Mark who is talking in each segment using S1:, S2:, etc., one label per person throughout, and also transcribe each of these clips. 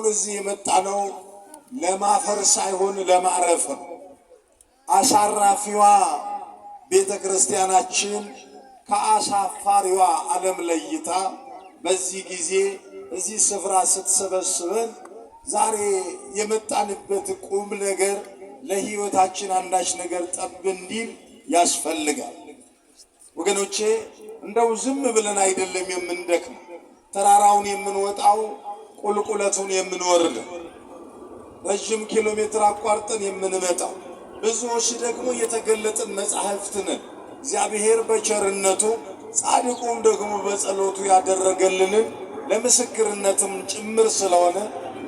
S1: አሁን እዚህ የመጣነው ለማፈር ሳይሆን ለማረፍ ነው። አሳራፊዋ ቤተ ክርስቲያናችን ከአሳፋሪዋ ዓለም ለይታ በዚህ ጊዜ እዚህ ስፍራ ስትሰበስበን ዛሬ የመጣንበት ቁም ነገር ለሕይወታችን አንዳች ነገር ጠብ እንዲል ያስፈልጋል። ወገኖቼ እንደው ዝም ብለን አይደለም የምንደክም፣ ተራራውን የምንወጣው ቁልቁለቱን የምንወርደው ረዥም ኪሎ ሜትር አቋርጠን የምንመጣው ብዙዎች ደግሞ የተገለጥን መጻሕፍት ነን። እግዚአብሔር በቸርነቱ ጻድቁም ደግሞ በጸሎቱ ያደረገልንን ለምስክርነትም ጭምር ስለሆነ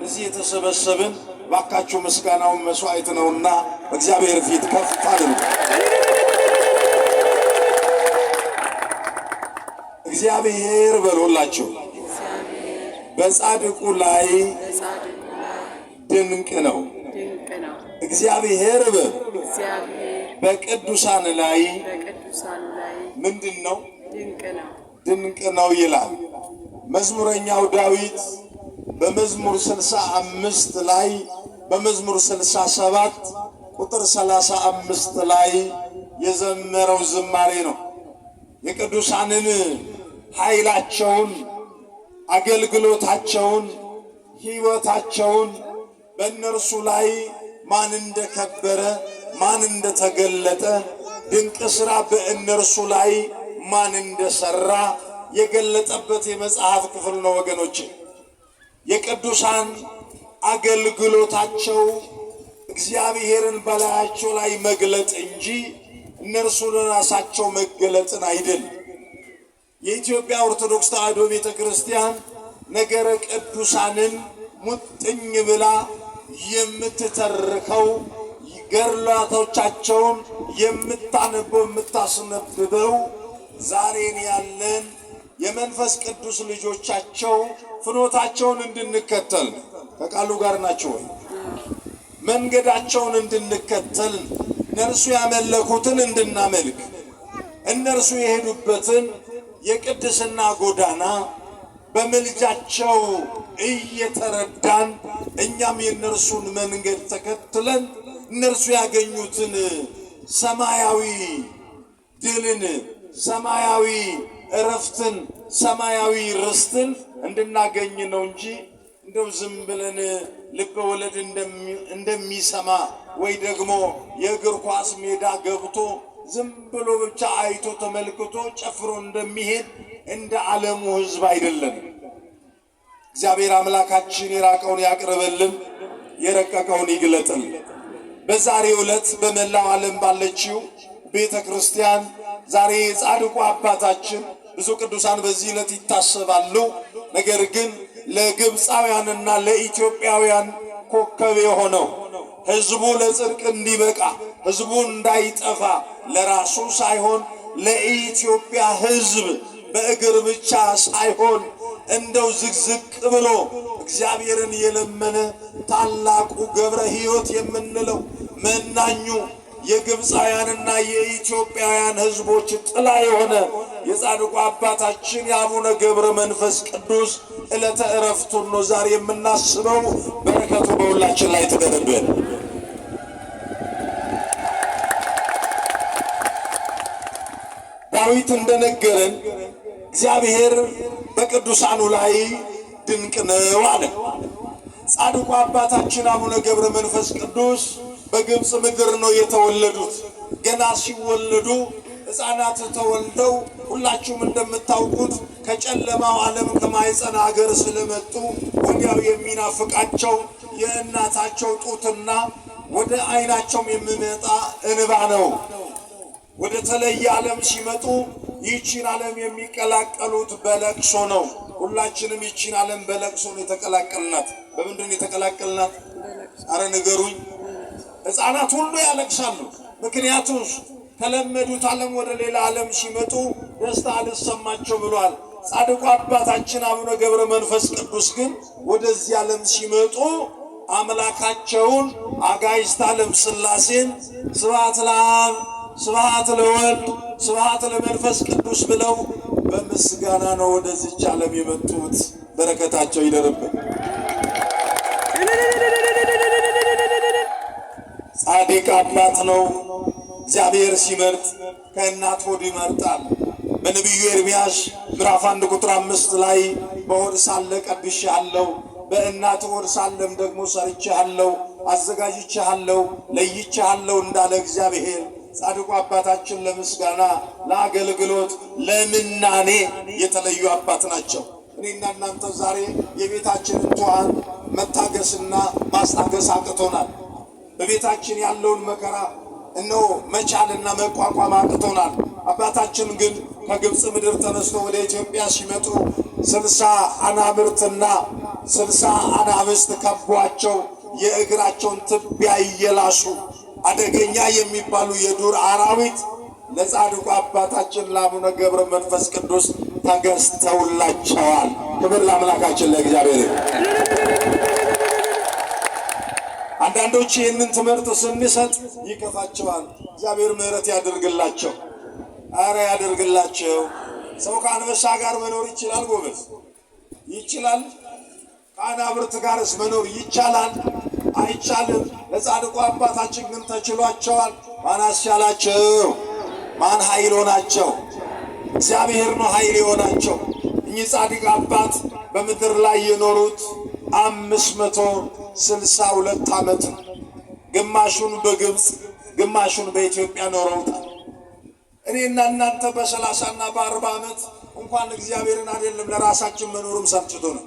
S1: እዚህ የተሰበሰብን ባካችሁ ምስጋናውን መስዋዕት ነውና በእግዚአብሔር ፊት ከፍ አድርጉ። እግዚአብሔር በሎላችሁ በጻድቁ ላይ ድንቅ ነው። እግዚአብሔር በቅዱሳን ላይ ምንድን ነው? ድንቅ ነው ይላል መዝሙረኛው ዳዊት በመዝሙር 65 ላይ በመዝሙር 67 ቁጥር 35 ላይ የዘመረው ዝማሬ ነው። የቅዱሳንን ኃይላቸውን፣ አገልግሎታቸውን፣ ሕይወታቸውን በእነርሱ ላይ ማን እንደከበረ ማን እንደተገለጠ ድንቅ ሥራ በእነርሱ ላይ ማን እንደሰራ የገለጠበት የመጽሐፍ ክፍል ነው ወገኖቼ። የቅዱሳን አገልግሎታቸው እግዚአብሔርን በላያቸው ላይ መግለጥ እንጂ እነርሱ ለራሳቸው መገለጥን አይደለም። የኢትዮጵያ ኦርቶዶክስ ተዋሕዶ ቤተ ክርስቲያን ነገረ ቅዱሳንን ሙጥኝ ብላ የምትተርከው ገድላቶቻቸውን የምታነበው የምታስነብበው ዛሬን ያለን የመንፈስ ቅዱስ ልጆቻቸው ፍኖታቸውን እንድንከተል ከቃሉ ጋር ናቸው ወይ? መንገዳቸውን እንድንከተል እነርሱ ያመለኩትን እንድናመልክ እነርሱ የሄዱበትን የቅድስና ጎዳና በምልጃቸው እየተረዳን እኛም የእነርሱን መንገድ ተከትለን እነርሱ ያገኙትን ሰማያዊ ድልን፣ ሰማያዊ እረፍትን፣ ሰማያዊ ርስትን እንድናገኝ ነው እንጂ እንደው ዝም ብለን ልበ ወለድ እንደሚሰማ ወይ ደግሞ የእግር ኳስ ሜዳ ገብቶ ዝም ብሎ ብቻ አይቶ ተመልክቶ ጨፍሮ እንደሚሄድ እንደ ዓለሙ ሕዝብ አይደለም። እግዚአብሔር አምላካችን የራቀውን ያቅርብልን፣ የረቀቀውን ይግለጥልን። በዛሬው ዕለት በመላው ዓለም ባለችው ቤተ ክርስቲያን ዛሬ የጻድቁ አባታችን ብዙ ቅዱሳን በዚህ ዕለት ይታሰባሉ። ነገር ግን ለግብፃውያንና ለኢትዮጵያውያን ኮከብ የሆነው ሕዝቡ ለጽድቅ እንዲበቃ ሕዝቡ እንዳይጠፋ ለራሱ ሳይሆን ለኢትዮጵያ ሕዝብ በእግር ብቻ ሳይሆን እንደው ዝግዝቅ ብሎ እግዚአብሔርን የለመነ ታላቁ ገብረ ሕይወት የምንለው መናኙ የግብፃውያንና የኢትዮጵያውያን ሕዝቦች ጥላ የሆነ የጻድቁ አባታችን የአቡነ ገብረ መንፈስ ቅዱስ ዕለተ ዕረፍቱን ነው ዛሬ የምናስበው። በረከቱ በሁላችን ላይ ትደርብን። ዳዊት እንደነገረን እግዚአብሔር በቅዱሳኑ ላይ ድንቅ ነው አለ። ጻድቁ አባታችን አቡነ ገብረ መንፈስ ቅዱስ በግብፅ ምድር ነው የተወለዱት። ገና ሲወለዱ ሕፃናት ተወልደው ሁላችሁም እንደምታውቁት ከጨለማው ዓለም ከማይጸና አገር ስለመጡ ወዲያው የሚናፍቃቸው የእናታቸው ጡትና ወደ ዓይናቸውም የሚመጣ እንባ ነው። ወደ ተለየ ዓለም ሲመጡ ይህችን ዓለም የሚቀላቀሉት በለቅሶ ነው። ሁላችንም ይህችን ዓለም በለቅሶ ነው የተቀላቀልናት። በምንድን ነው የተቀላቀልናት? አረ ንገሩኝ። ሕፃናት ሁሉ ያለቅሳሉ። ምክንያቱም ከለመዱት ዓለም ወደ ሌላ ዓለም ሲመጡ ደስታ አልሰማቸው ብሏል። ጻድቁ አባታችን አቡነ ገብረ መንፈስ ቅዱስ ግን ወደዚህ ዓለም ሲመጡ አምላካቸውን አጋዕዝተ ዓለም ሥላሴን ስብሐት ለአብ ስብሐት ለወልድ ስብሐት ለመንፈስ ቅዱስ ብለው በምስጋና ነው ወደዚች ዓለም የመጡት። በረከታቸው ይደርብን። ጻድቅ አባት ነው። እግዚአብሔር ሲመርጥ ከእናት ሆድ ይመርጣል። በነቢዩ ኤርምያስ ምዕራፍ 1 ቁጥር 5 ላይ በሆድ ሳለ ቀድሼሃለሁ፣ በእናት ሆድ ሳለም ደግሞ ሰርቼሃለሁ፣ አዘጋጅቼሃለሁ፣ ለይቼሃለሁ እንዳለ እግዚአብሔር ጻድቁ አባታችን ለምስጋና፣ ለአገልግሎት፣ ለምናኔ የተለዩ አባት ናቸው። እኔና እናንተ ዛሬ የቤታችንን ትኋን መታገስና ማስታገስ አቅቶናል። በቤታችን ያለውን መከራ እነሆ መቻልና መቋቋም አቅቶናል። አባታችን ግን ከግብፅ ምድር ተነስቶ ወደ ኢትዮጵያ ሲመጡ 60 አናብርትና 60 አናብስት ከቧቸው የእግራቸውን ትቢያ እየላሱ አደገኛ የሚባሉ የዱር አራዊት ለጻድቁ አባታችን ለአቡነ ገብረ መንፈስ ቅዱስ ተገዝተውላቸዋል። ክብር ለአምላካችን ለእግዚአብሔር። አንዳንዶች ይህንን ትምህርት ስንሰጥ ይከፋቸዋል። እግዚአብሔር ምሕረት ያደርግላቸው። አረ ያደርግላቸው። ሰው ከአንበሳ ጋር መኖር ይችላል? ጎበዝ ይችላል። ከአናብርት ጋርስ መኖር ይቻላል? አይቻልም። ለጻድቁ አባታችን ግን ተችሏቸዋል። ማን አስቻላቸው? ማን ኃይል ሆናቸው? እግዚአብሔር ነው ኃይል የሆናቸው። እኚህ ጻድቅ አባት በምድር ላይ የኖሩት 562 ዓመት ነው። ግማሹን በግብፅ ግማሹን በኢትዮጵያ ኖረውታል። እኔና እናንተ በ30ና በ40 ዓመት እንኳን እግዚአብሔርን አይደለም ለራሳችን መኖርም ሰልችቶ ነው።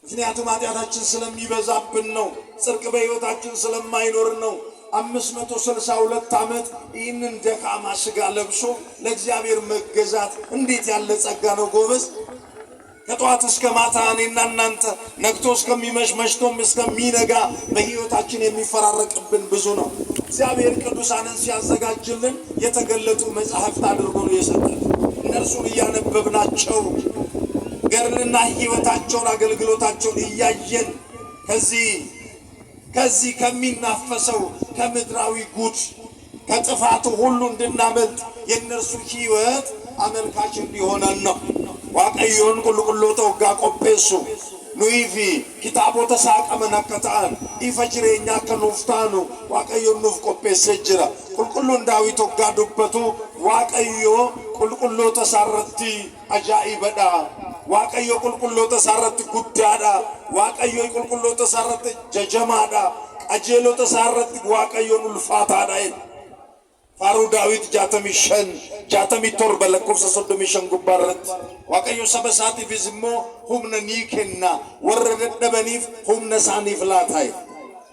S1: ምክንያቱም ኃጢአታችን ስለሚበዛብን ነው። ጽድቅ በሕይወታችን ስለማይኖር ነው። 562 ዓመት ይህንን ደካማ ስጋ ለብሶ ለእግዚአብሔር መገዛት እንዴት ያለ ጸጋ ነው ጎበዝ! ከጠዋት እስከ ማታ እኔና እናንተ ነግቶ እስከሚመሽ መሽቶም እስከሚነጋ በሕይወታችን የሚፈራረቅብን ብዙ ነው። እግዚአብሔር ቅዱሳንን ሲያዘጋጅልን የተገለጡ መጻሕፍት አድርጎ ነው የሰጠን። እነርሱን እያነበብናቸው ገድልና ሕይወታቸውን አገልግሎታቸውን እያየን ከዚህ ከሚናፈሰው ከምድራዊ ጉድ ከጥፋቱ ሁሉ እንድናመልጥ የእነርሱ ሕይወት አመልካች እንዲሆነን ነው። Waaqayyoon qulqulloota hoggaa qopheessu nuyi fi kitaabota saaqaman akka ta'an ifa jireenyaa akka nuuf taanu Waaqayyoon nuuf qopheessee jira. Qulqulluun Daawit hoggaa dubbatu Waaqayyo qulqulloota isaarratti ajaa'ibadha. Waaqayyo qulqulloota isaarratti guddaadha. Waaqayyo qulqulloota isaarratti jajamaadha. Qajeelota isaarratti Waaqayyoon ulfaataadha jedha. Faaruu Daawit 65 67 lakkoofsa 35 gubbaa irratti Waaqayyo saba isaatiifis immoo humna ni kenna, warra dadhabaniif humna isaaniif laata.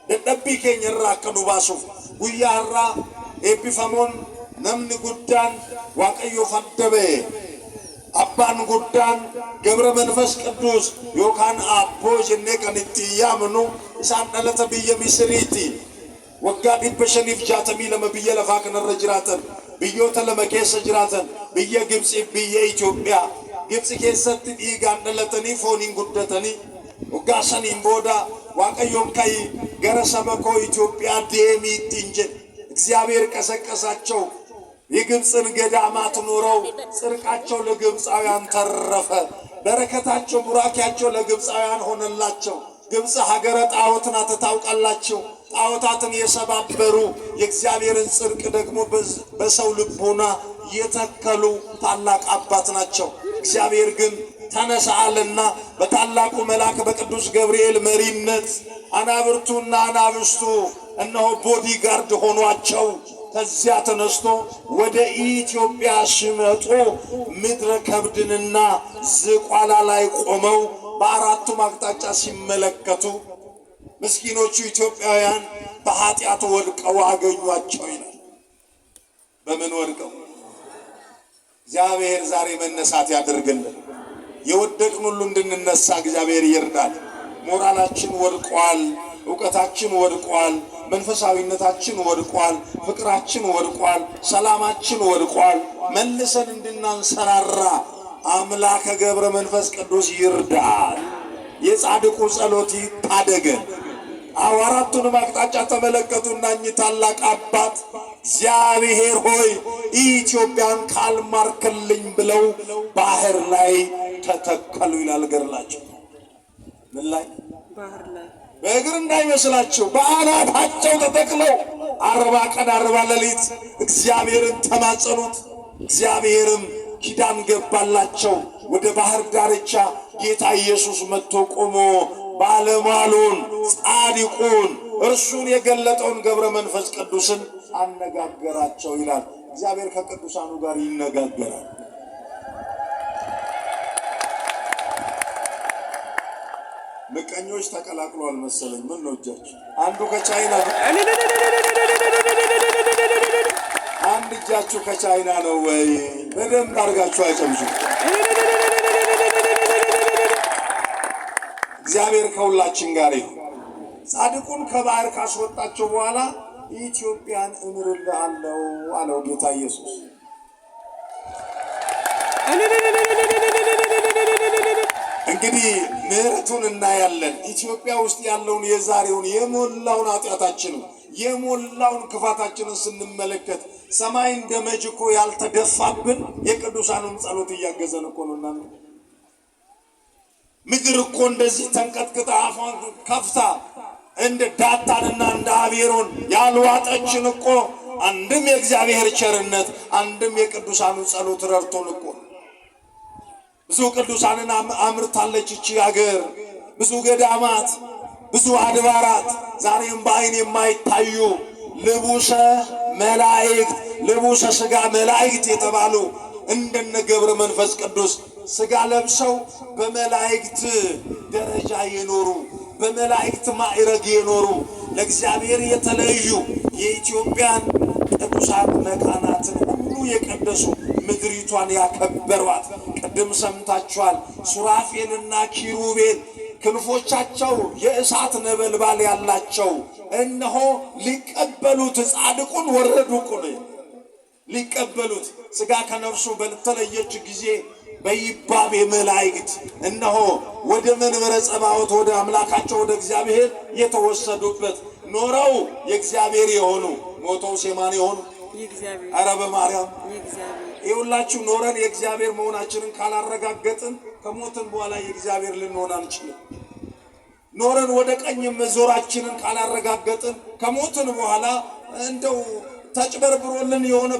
S1: Dadhabbii keenya irraa akka nu baasuuf guyyaa har'aa eebbifamoon namni guddaan Waaqayyoof adda ba'e abbaan guddaan ገብረ መንፈስ ቅዱስ yookaan Aabboo jennee kan ittiin yaamnu isaan dhalata biyya Misiriiti. Waggaa 562 biyya lafaa kanarra jiraatan, biyyoota lama keessa jiraatan, biyya Gibxii, biyya Itoophiyaa. Gibxi keessatti dhiigaan dhalatanii fooniin guddatanii waggaa saniin booda Waaqayyoon ka'i gara saba koo Itoophiyaa deemii ittiin jedhe. እግዚአብሔር ቀሰቀሳቸው። የግብፅን ገዳማት ኖረው ጽድቃቸው ለግብፃውያን ተረፈ። በረከታቸው ቡራኪያቸው ለግብፃውያን ሆነላቸው። ግብፅ ሀገረ ጣዖት ናት፣ ታውቃላችሁ። ጣዖታትን የሰባበሩ የእግዚአብሔርን ጽድቅ ደግሞ በሰው ልቦና የተከሉ ታላቅ አባት ናቸው። እግዚአብሔር ግን ተነሳ አለና በታላቁ መልአክ በቅዱስ ገብርኤል መሪነት አናብርቱና አናብስቱ እነሆ bodyguard ሆኗቸው ከዚያ ተነስቶ ወደ ኢትዮጵያ ሲመጡ ምድረ ከብድንና ዝቋላ ላይ ቆመው በአራቱም አቅጣጫ ሲመለከቱ ምስኪኖቹ ኢትዮጵያውያን በኃጢአት ወድቀው አገኟቸው ይላል። በምን ወድቀው? እግዚአብሔር ዛሬ መነሳት ያደርግልን። የወደቅን ሁሉ እንድንነሳ እግዚአብሔር ይርዳል። ሞራላችን ወድቋል። እውቀታችን ወድቋል። መንፈሳዊነታችን ወድቋል። ፍቅራችን ወድቋል። ሰላማችን ወድቋል። መልሰን እንድናንሰራራ አምላከ ገብረ መንፈስ ቅዱስ ይርዳል። የጻድቁ ጸሎት ይታደገን። አዎ አራቱንም አቅጣጫ ተመለከቱና እኚህ ታላቅ አባት እግዚአብሔር ሆይ ኢትዮጵያን ካልማርክልኝ ብለው ባህር ላይ ተተከሉ ይላል ገድላቸው። ምን ላይ?
S2: ባህር ላይ።
S1: በእግር እንዳይመስላችሁ በአናታቸው ተተክለው 40 ቀን 40 ሌሊት እግዚአብሔርን ተማጸኑት። እግዚአብሔርም ኪዳን ገባላቸው። ወደ ባህር ዳርቻ ጌታ ኢየሱስ መጥቶ ቆሞ ባለሟሉን ጻድቁን እርሱን የገለጠውን ገብረ መንፈስ ቅዱስን አነጋገራቸው ይላል። እግዚአብሔር ከቅዱሳኑ ጋር ይነጋገራል። ምቀኞች ተቀላቅሏል መሰለኝ። ምን ነው እጃችሁ? አንዱ ከቻይና ነው፣ አንድ እጃችሁ ከቻይና ነው ወይ? በደንብ አድርጋችሁ አጨብጭቡ። እግዚአብሔር ከሁላችን ጋር ይሁን። ጻድቁን ከባህር ካስወጣቸው በኋላ ኢትዮጵያን እምርልሃለሁ አለው ጌታ ኢየሱስ። እንግዲህ ምሕረቱን እናያለን። ኢትዮጵያ ውስጥ ያለውን የዛሬውን የሞላውን ኃጢአታችንን የሞላውን ክፋታችንን ስንመለከት ሰማይ እንደ መጅ እኮ ያልተደፋብን የቅዱሳኑን ጸሎት እያገዘን እኮ ነው። እናንተ ምድር እኮ እንደዚህ ተንቀጥቅጣ አፏን ከፍታ እንደ ዳታንና እንደ አቤሮን ያልዋጠችን እኮ አንድም የእግዚአብሔር ቸርነት አንድም የቅዱሳኑ ጸሎት ረድቶን እኮ ብዙ ቅዱሳንን አምርታለች እቺ ሀገር። ብዙ ገዳማት፣ ብዙ አድባራት ዛሬም በአይን የማይታዩ ልቡሰ መላእክት ልቡሰ ስጋ መላእክት የተባሉ እንደነ ገብረ መንፈስ ቅዱስ ስጋ ለብሰው በመላእክት ደረጃ የኖሩ፣ በመላእክት ማዕረግ የኖሩ፣ ለእግዚአብሔር የተለዩ፣ የኢትዮጵያን ቅዱሳን መካናትን ሁሉ የቀደሱ፣ ምድሪቷን ያከበሯት ቅድም ሰምታችኋል። ሱራፌልና ኪሩቤል ክንፎቻቸው የእሳት ነበልባል ያላቸው እነሆ ሊቀበሉት ጻድቁን ወረዱ እኮ ነው። ሊቀበሉት ስጋ ከነፍሱ በተለየች ጊዜ በይባቤ መላእክት እነሆ ወደ መንበረ ጸባዖት ወደ አምላካቸው ወደ እግዚአብሔር የተወሰዱበት፣ ኖረው የእግዚአብሔር የሆኑ፣ ሞተው ሴማን የሆኑ።
S2: የእግዚአብሔር።
S1: ኧረ በማርያም።
S2: የእግዚአብሔር።
S1: ይኸውላችሁ ኖረን የእግዚአብሔር መሆናችንን ካላረጋገጥን ከሞትን በኋላ የእግዚአብሔር ልንሆን አንችልም። ኖረን ወደ ቀኝ መዞራችንን ካላረጋገጥን ከሞትን በኋላ እንደው ተጭበርብሮልን የሆነ